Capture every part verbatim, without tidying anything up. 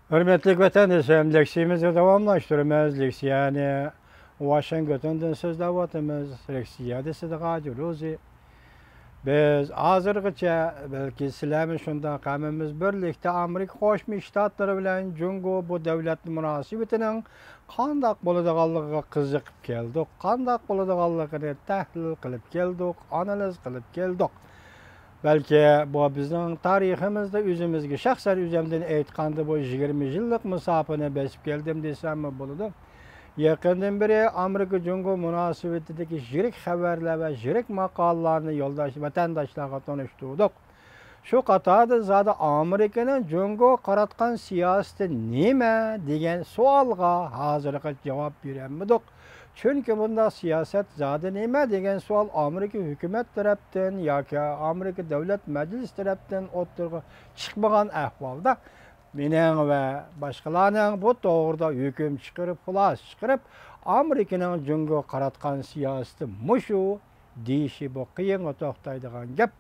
ھۆرمەتلىك ۋەتەندىشىم، لېكسىيىمىزنى داۋاملاشتۇرىمىز. لېكسىيەنى ۋاشىنگتوندىن سۆزلەۋاتىمىز. لېكسىيە دېسىدىغا جۇلۇزى. بىز ھازىرغىچە، بەلكى سىلەرمۇ شۇنداق، ھەممىمىز بىرلىكتە ئامېرىكا قوشما شتاتلىرى بىلەن جۇڭگو بۇ دۆلەت مۇناسىۋىتىنىڭ قانداق بولىدىغانلىقىغا قىزىقىپ كەلدۇق، قانداق بولىدىغانلىقىنى تەھلىل قىلىپ كەلدۇق، ئانالىز قىلىپ كەلدۇق. بەلكى بۇ بىزنىڭ تارىخىمىزدا ئۆزىمىزگە، شەخسەن ئۆزۈمدىن ئېيتقاندا، بۇ يىگىرمە يىللىق مۇساپىنى بېسىپ كەلدىم دېسەممۇ بولىدۇ. يېقىندىن بېرى ئامېرىكا جۇڭگو مۇناسىۋىتىدىكى يىرىك خەۋەرلەر ۋە يىرىك ماقالىلارنى يولداش ۋەتەنداشلارغا تونۇشتۇردۇق. شۇ قاتاردا زادى ئامېرىكىنىڭ جۇڭگوغا قاراتقان سىياسىتى نېمە دېگەن سوئالغا ھازىرغىچە جاۋاب بېرەلمىدۇق. چۈنكى بۇنداق سىياسەت زادى نېمە دېگەن سوئال ئامېرىكا ھۆكۈمەت تەرەپتىن ياكى ئامېرىكا دۆلەت مەجلىسى تەرەپتىن ئوتتۇرىغا چىقمىغان ئەھۋالدا، مېنىڭ ۋە باشقىلارنىڭ بۇ توغرىدا ھۆكۈم چىقىرىپ، خۇلاسە چىقىرىپ، ئامېرىكىنىڭ جۇڭگوغا قاراتقان سىياسىتى مۇشۇ دېيىشى بۇ قىيىنغا توختايدىغان گەپ.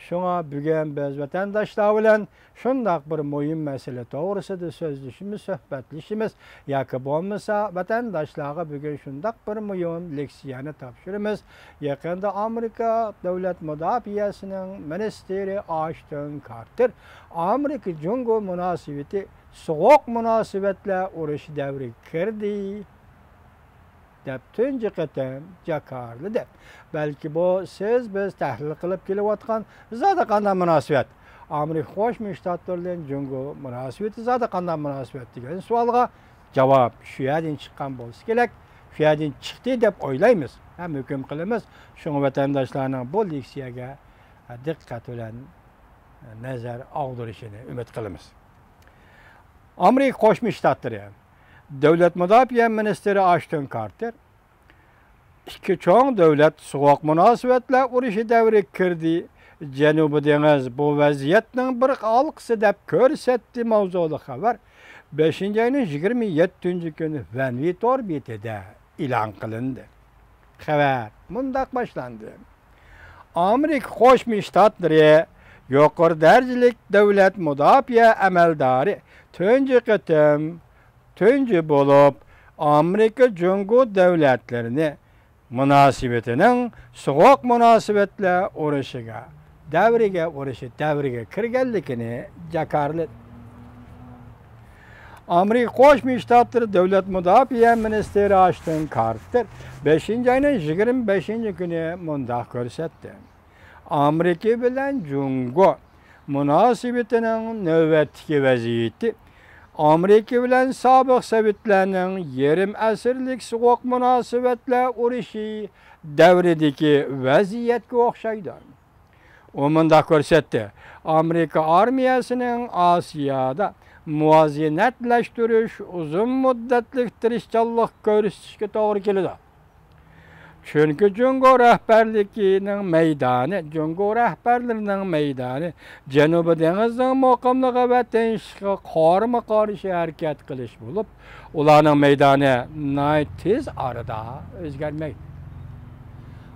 شۇڭا بۈگۈن بىز ۋەتەنداشلار بىلەن شۇنداق بىر مۇھىم مەسىلە توغرىسىدا سۆزلىشىمىز، سۆھبەتلىشىمىز ياكى بولمىسا ۋەتەنداشلارغا بۈگۈن شۇنداق بىر مۇھىم لېكسىيەنى تاپشۇرىمىز. يېقىندا ئامېرىكا دۆلەت مۇداپىئەسىنىڭ مىنىستىرى ئاشتون كارتېر ئامېرىكا جۇڭگو مۇناسىۋىتى سوغۇق مۇناسىۋەتلەر ئۇرۇشى دەۋرىگە كىردى دەپ تۇنجى قېتىم جاكارلىدى. بەلكى بۇ سىز بىز تەھلىل قىلىپ كېلىۋاتقان زادى قانداق مۇناسىۋەت؟ ئامېرىكا قوشما شتاتلىرى بىلەن جۇڭگو مۇناسىۋىتى زادى قانداق مۇناسىۋەت دېگەن سوئالغا جاۋاب شۇ يەردىن چىققان بولسا كېرەك. شۇ يەردىن چىقتى دەپ ئويلايمىز ھەم ھۆكۈم قىلىمىز. شۇڭا ۋەتەنداشلارنىڭ بۇ لېكسىيەگە دىققەت بىلەن نەزەر ئاغدۇرۇشىنى ئۈمىد قىلىمىز. ئامېرىكا قوشما شتاتلىرى دۆلەت مۇداپىئە مىنىستىرى ئاشتون كارتېر، ئىككى چوڭ دۆلەت سوغۇق مۇناسىۋەتلەر ئۇرۇشى دەۋرىگە كىردى. جەنۇبىي دېڭىز بۇ ۋەزىيەتنىڭ بىر ھالقىسى دەپ كۆرسەتتى ماۋزۇلۇق خەۋەر بەشىنچى ئاينىڭ يىگىرمە يەتتىنچى كۈنى ۋەنۋى تور بېتىدە ئېلان قىلىندى. خەۋەر مۇنداق باشلاندى. ئامېرىكا قوشما شتاتلىرى يۇقىرى دەرىجىلىك دۆلەت مۇداپىئە ئەمەلدارى تۇنجى قېتىم، تۇنجى بولۇپ، ئامېرىكا جۇڭگو دۆلەتلىرىنى مۇناسىۋىتىنىڭ سوغۇق مۇناسىۋەتلەر ئۇرۇشىغا، دەۋرىگە، ئۇرۇشى دەۋرىگە كىرگەنلىكىنى جاكارلىدى. ئامېرىكا قوشما شتاتلىرى دۆلەت مۇداپىئە مىنىستىرى ئاشتون كارتېر بەشىنچى ئاينىڭ يىگىرمە بەشىنچى كۈنى مۇنداق كۆرسەتتى. ئامېرىكا بىلەن جۇڭگو مۇناسىۋىتىنىڭ نۆۋەتتىكى ۋەزىيىتى ئامېرىكا بىلەن سابىق سوۋېتلارنىڭ يېرىم ئەسىرلىك سوغۇق مۇناسىۋەتلەر ئۇرۇشى دەۋرىدىكى ۋەزىيەتكە ئوخشايدۇ. ئۇ مۇنداق كۆرسەتتى، ئامېرىكا ئارمىيەسىنىڭ ئاسىيادا مۇۋازىنەتلەشتۈرۈش ئۇزۇن مۇددەتلىك تىرىشچانلىق كۆرسىتىشكە توغرا كېلىدۇ. چۈنكى جۇڭگو رەھبەرلىكىنىڭ مەيدانى، جۇڭگو رەھبەرلىرىنىڭ مەيدانى جەنۇبىي دېڭىزنىڭ مۇقىملىقى ۋە تىنچلىقىغا قارىمۇ قارشى ھەرىكەت قىلىش بولۇپ، ئۇلارنىڭ مەيدانى ناھايىتى تېز ئارىدا ئۆزگەرمەيدۇ.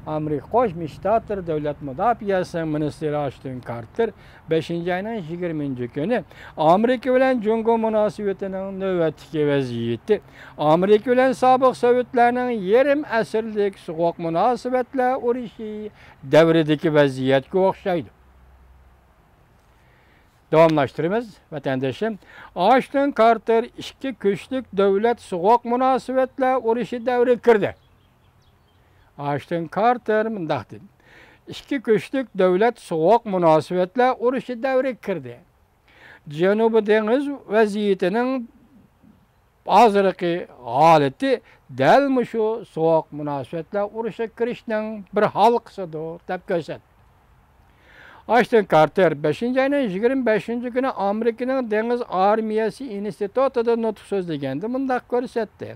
ئامېرىكا قوشما شتاتلىرى دۆلەت مۇداپىئەسىنىڭ مىنىستىرى ئاشتون كارتېر بەشىنچى ئاينىڭ يىگىرمىنچى كۈنى ئامېرىكا بىلەن جۇڭگو مۇناسىۋىتىنىڭ نۆۋەتتىكى ۋەزىيىتى ئامېرىكا بىلەن سابىق سوۋېتلارنىڭ يېرىم ئەسىرلىك سوغۇق مۇناسىۋەتلەر ئۇرۇشى دەۋرىدىكى ۋەزىيەتكە ئوخشايدۇ. داۋاملاشتۇرىمىز، ۋەتەندىشىم. ئاشتون كارتېر ئىككى كۈچلۈك دۆلەت سوغۇق مۇناسىۋەتلەر ئۇرۇشى دەۋرىگە كىردى. ئاشتون كارتېر مۇنداق دېدى، ئىككى كۈچلۈك دۆلەت سوغۇق مۇناسىۋەتلەر ئۇرۇشى دەۋرىگە كىردى. جەنۇبىي دېڭىز ۋەزىيىتىنىڭ ھازىرقى ھالىتى دەل مۇشۇ سوغۇق مۇناسىۋەتلەر ئۇرۇشىغا كىرىشنىڭ بىر ھالقىسىدۇر، دەپ كۆرسەتتى. ئاشتون كارتېر بەشىنچى ئاينىڭ يىگىرمە بەشىنچى كۈنى ئامېرىكىنىڭ دېڭىز ئارمىيەسى ئىنستىتۇتىدا نۇتۇق سۆزلىگەندە مۇنداق كۆرسەتتى،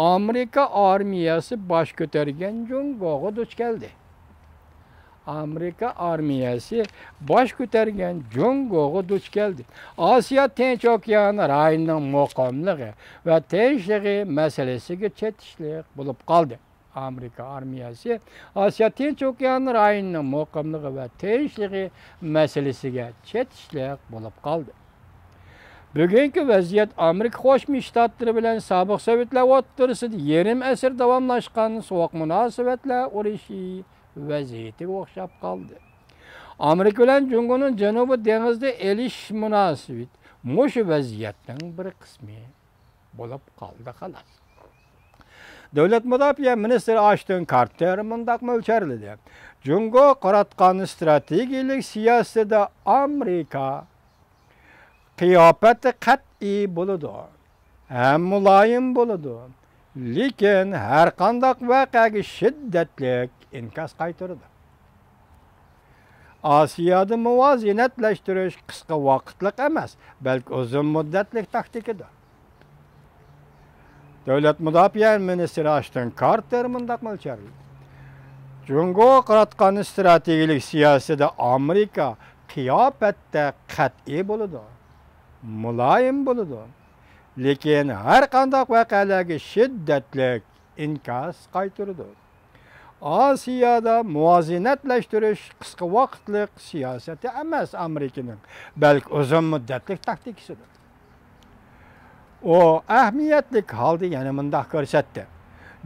ئامېرىكا ئارمىيەسى باش كۆتەرگەن جۇڭگوغا دۇچ كەلدى. ئامېرىكا ئارمىيەسى باش كۆتەرگەن جۇڭگوغا دۇچ كەلدى. ئاسىيا تىنچ ئوكيان رايونىنىڭ مۇقىملىقى ۋە تىنچلىقى مەسىلىسىگە چېتىشلىق بولۇپ قالدى. ئامېرىكا ئارمىيەسى ئاسىيا تىنچ ئوكيان رايونىنىڭ مۇقىملىقى ۋە تىنچلىقى مەسىلىسىگە چېتىشلىق بولۇپ قالدى. بۈگۈنكى ۋەزىيەت ئامېرىكا قوشما شتاتلىرى بىلەن سابىق سوۋېتلار ئوتتۇرىسىدا يېرىم ئەسىر داۋاملاشقان سوغۇق مۇناسىۋەتلەر ئۇرۇشى ۋەزىيىتىگە ئوخشاپ قالدى. ئامېرىكا بىلەن جۇڭگونىڭ جەنۇبىي دېڭىزدا ئېلىشىش مۇناسىۋىتى مۇشۇ ۋەزىيەتنىڭ بىر قىسمى بولۇپ قالدى، خالاس. دۆلەت مۇداپىئە مىنىستىرى ئاشتون كارتېر مۇنداق مۆلچەرلىدى: جۇڭگو قاراتقان ئىستراتېگىيىلىك سىياسىتىدە ئامېرىكا قىياپەتتە قەتئىي بولىدۇ ھەم مۇلايىم بولىدۇ، لېكىن ھەرقانداق ۋەقەگە شىددەتلىك ئىنكاس قايتۇرىدۇ. ئاسىيادا مۇۋازىنەتلەشتۈرۈش قىسقا ۋاقىتلىق ئەمەس، بەلكى ئۇزۇن مۇددەتلىك تاكتىكىدۇر. دۆلەت مۇداپىئە مىنىستىرى ئاشتون كارتېر مۇنداق مۆلچەرلىدى: جۇڭگوغا قاراتقان ئىستراتېگىيىلىك سىياسىتىدە ئامېرىكا قىياپەتتە قەتئىي بولىدۇ، مۇلايىم بولىدۇ، لېكىن ھەرقانداق ۋەقەلەرگە شىددەتلىك ئىنكاس قايتۇرىدۇ. ئاسىيادا مۇۋازىنەتلەشتۈرۈش قىسقا ۋاقىتلىق سىياسىتى ئەمەس ئامېرىكىنىڭ، بەلكى ئۇزۇن مۇددەتلىك تاكتىكىسىدۇر. ئۇ ئەھمىيەتلىك ھالدا يەنە مۇنداق كۆرسەتتى: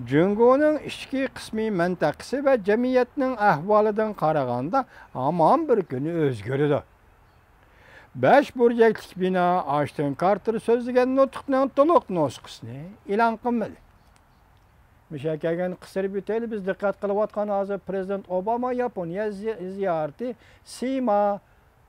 جۇڭگونىڭ ئىچكى قىسمى مەنتىقىسى ۋە جەمئىيەتنىڭ ئەھۋالىدىن قارىغاندا ھامان بىر كۈنى ئۆزگىرىدۇ. بەش بۇرجەكلىك بىنا ئاشتون كارتېر سۆزلىگەن نۇتۇقنىڭ تولۇق نۇسخىسىنى ئېلان قىلمىدى. مۇشۇ يەرگە كەلگەن قىستۇرۇپ ئۆتەيلى، بىز دىققەت قىلىۋاتقان ھازىر پرېزىدېنت ئوباما ياپونىيە زى-، زىيارىتى سىما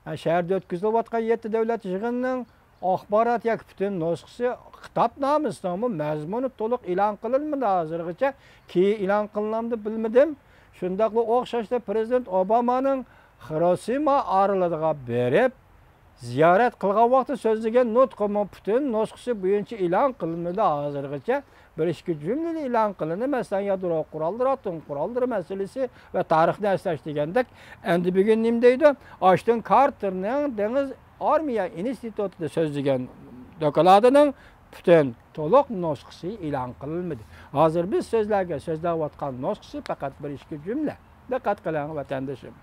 شەھىرىدە ئۆتكۈزۈلۈۋاتقان يەتتە دۆلەت يىغىنىنىڭ ئاخبارات ياكى پۈتۈن نۇسخىسى، خىتابنامىسىنىڭمۇ مەزمۇنى تولۇق ئېلان قىلىنمىدى ھازىرغىچە. كېيىن ئېلان قىلىنامدۇ بىلمىدىم. شۇنداقلا ئوخشاشلا پرېزىدېنت ئوبامانىڭ خىروشىما ئارىلىغا بېرىپ زىيارەت قىلغان ۋاقتىدا سۆزلىگەن نۇتقىمۇ پۈتۈن نۇسخىسى بويىچە ئېلان قىلىنمىدى ھازىرغىچە. بىر ئىككى جۈملىدە ئېلان قىلىندى، مەسىلەن، يادرو قوراللىرى، ئاتوم قوراللىرى مەسىلىسى ۋە تارىخنى ئەسلەش دېگەندەك. ئەمدى بۈگۈن نېمە دەيدۇ؟ ئاشتون كارتېرنىڭ دېڭىز ئارمىيە ئىنستىتۇتىدا سۆزلىگەن دوكلاتىنىڭ پۈتۈن تولۇق نۇسخىسى ئېلان قىلىنمىدى. ھازىر بىز سۆزلەرگە سۆزلەۋاتقان نۇسخىسى پەقەت بىر ئىككى جۈملە. دىققەت قىلىڭ، ۋەتەندىشىم.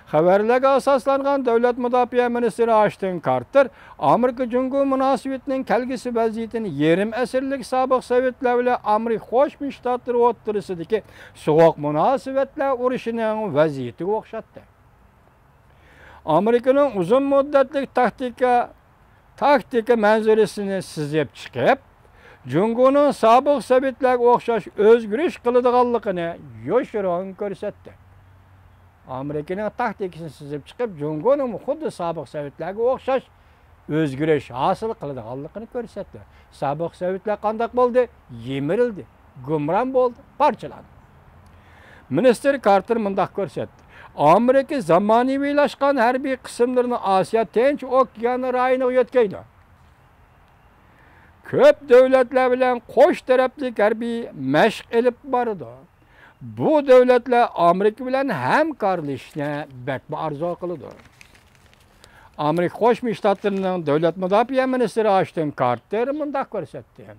خەۋەرلەرگە ئاساسلانغان دۆلەت مۇداپىئە مىنىستىرى ئاشتون كارتېر ئامېرىكا جۇڭگو مۇناسىۋىتىنىڭ كەلگۈسى ۋەزىيىتىنى يېرىم ئەسىرلىك سابىق سوۋېتلار بىلەن ئامېرىكا قوشما شتاتلىرى ئوتتۇرىسىدىكى سوغۇق مۇناسىۋەتلەر ئۇرۇشىنىڭ ۋەزىيىتىگە ئوخشاتتى. ئامېرىكىنىڭ ئۇزۇن مۇددەتلىك تاكتىكا، تاكتىكا مەنزىرىسىنى سىزىپ چىقىپ، جۇڭگونىڭ سابىق سوۋېتلارغا ئوخشاش ئۆزگىرىش قىلىدىغانلىقىنى يوشۇرۇن كۆرسەتتى. ئامېرىكىنىڭ تاكتىكىسىنى سىزىپ چىقىپ، جۇڭگونىڭمۇ خۇددى سابىق سوۋېتلارغا ئوخشاش ئۆزگىرىش ھاسىل قىلىدىغانلىقىنى كۆرسەتتى. سابىق سوۋېتلار قانداق بولدى؟ يىمىرىلدى، گۇمران بولدى، پارچىلاندى. مىنىستىر كارتېر مۇنداق كۆرسەتتى: ئامېرىكا زامانىۋىلاشقان ھەربىي قىسىملىرىنى ئاسىيا تىنچ ئوكيان رايونىغا يۆتكەيدۇ. كۆپ دۆلەتلەر بىلەن قوش تەرەپلىك ھەربىي مەشىق ئېلىپ بارىدۇ. بۇ دۆلەتلەر ئامېرىكا بىلەن ھەمكارلىشىشنى بەكمۇ ئارزۇ قىلىدۇ. ئامېرىكا قوشما شتاتلىرىنىڭ دۆلەت مۇداپىئە مىنىستىرى ئاشتون كارتېر مۇنداق كۆرسەتتى: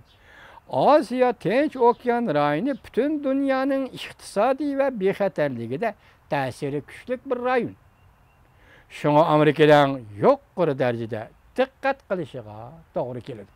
ئاسىيا تىنچ ئوكيان رايونى پۈتۈن دۇنيانىڭ ئىقتىسادىي ۋە بىخەتەرلىكىدە تەسىرى كۈچلۈك بىر رايون. شۇڭا ئامېرىكىنىڭ يۇقىرى دەرىجىدە دىققەت قىلىشىغا توغرا كېلىدۇ.